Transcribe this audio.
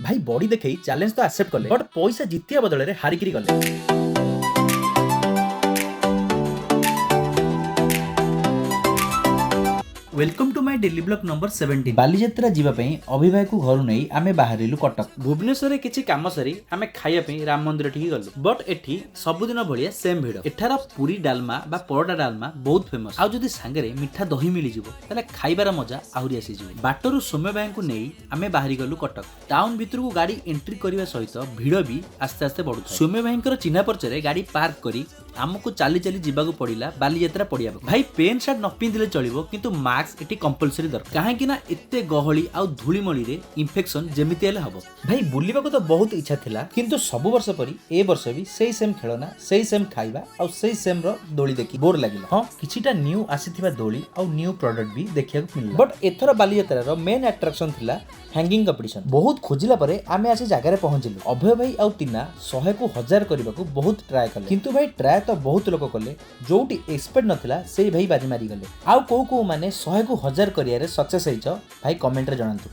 ଭାଇ, ବଡି ଦେଖେଇ ଚ୍ୟାଲେଞ୍ଜ ତ ଆକ୍ସେପ୍ଟ କଲେ, ବଟ୍ ପଇସା ଜିତିବା ବଦଳରେ ହାରିକିରି ଗଲେ। Welcome to my daily vlog number 17. Baliyatra ଯିବା ପାଇଁ ଅଭିଭାଇକୁ ଘରୁ ନେଇ ଆମେ ବାହାରିଲୁ କଟକ। ଭୁବନେଶ୍ୱରରେ କିଛି କାମ ସାରି ଆମେ ଖାଇବା ପାଇଁ ରାମ ମନ୍ଦିର ଠିକି ଗଲୁ। ବଟ୍ ଏଠି ସବୁଦିନ ଭଳିଆ ସେମ୍ ଭିଡ଼। ଏଠାର ପୁରୀ ଡାଲମା ବା ପରଟା ଡାଲମା ବହୁତ ଫେମସ୍। ଆଉ ଯଦି ସାଙ୍ଗରେ ମିଠା ଦହି ମିଳିଯିବ, ତାହେଲେ ଖାଇବାର ମଜା ଆହୁରି ଆସିଯିବ। ବାଟରୁ ସୌମ୍ୟ ଭାଇଙ୍କୁ ନେଇ ଆମେ ବାହାରି ଗଲୁ କଟକ। ଟାଉନ ଭିତରକୁ ଗାଡ଼ି ଏଣ୍ଟ୍ରି କରିବା ସହିତ ଭିଡ଼ ବି ଆସ୍ତେ ଆସ୍ତେ ବଢୁଥାଏ। ସୌମ୍ୟ ଭାଇଙ୍କର ଚିହ୍ନା ପରିଚୟରେ ଗାଡ଼ି ପାର୍କ କରି ଆମକୁ ଚାଲି ଚାଲି ଯିବାକୁ ପଡ଼ିଲା ବାଲିଯାତ୍ରା ପଡ଼ିଆ ପାଖକୁ। ଭାଇ, ପେଣ୍ଟ ସାର୍ଟ ନ ପିନ୍ଧିଲେ ଚଳିବ, କିନ୍ତୁ ମାସ୍କ ଏଠି କମ୍ପଲସରି ଦରକାର, କାହିଁକି ନା ଏତେ ଗହଳି ଆଉ ଧୂଳିମଳିରେ ଇନଫେକ୍ସନ ଯେମିତି ହେଲେ ହବ। ଭାଇ, ବୁଲିବାକୁ ତ ବହୁତ ଇଚ୍ଛା ଥିଲା, କିନ୍ତୁ ସବୁ ବର୍ଷ ପରି ଏ ବର୍ଷ ବି ସେଇ ସେମ୍ ଖେଳନା, ସେଇ ସେମ୍ ଖାଇବା ଆଉ ସେଇ ସେମ୍ ର ଦୋଳି ଦେଖି ବୋର୍ ଲାଗିଲା। ହଁ, କିଛିଟା ନ୍ୟୁ ଆସିଥିବା ଦୋଳି ଆଉ ନ୍ୟୁ ପ୍ରଡକ୍ଟ ବି ଦେଖିବାକୁ ମିଳିଲା। ବଟ୍ ଏଥର ବାଲିଯାତ୍ରାର ମେନ୍ ଆଟ୍ରାକ୍ସନ ଥିଲା ହ୍ୟାଙ୍ଗିଂ କମ୍ପିଟିସନ। ବହୁତ ଖୋଜିଲା ପରେ ଆମେ ଆସି ଜାଗାରେ ପହଞ୍ଚିଲୁ। ଅଭୟ ଭାଇ ଆଉ ତିନା 100କୁ 1000 କରିବାକୁ ବହୁତ ଟ୍ରାଏ କଲେ, କିନ୍ତୁ ଭାଇ, ଟ୍ରାଏ ତ ବହୁତ ଲୋକ କଲେ, ଯୋଉଠି ଏକ୍ସପେକ୍ଟ ନଥିଲା ସେଇ ଭାଇ ବାଜି ମାରିଗଲେ। ଆଉ କୋଉ କୋଉ ମାନେ 100କୁ 1000 କରିବାରେ ସକ୍ସେସ୍ ହେଇଛ ଭାଇ, କମେଣ୍ଟରେ ଜଣାନ୍ତୁ।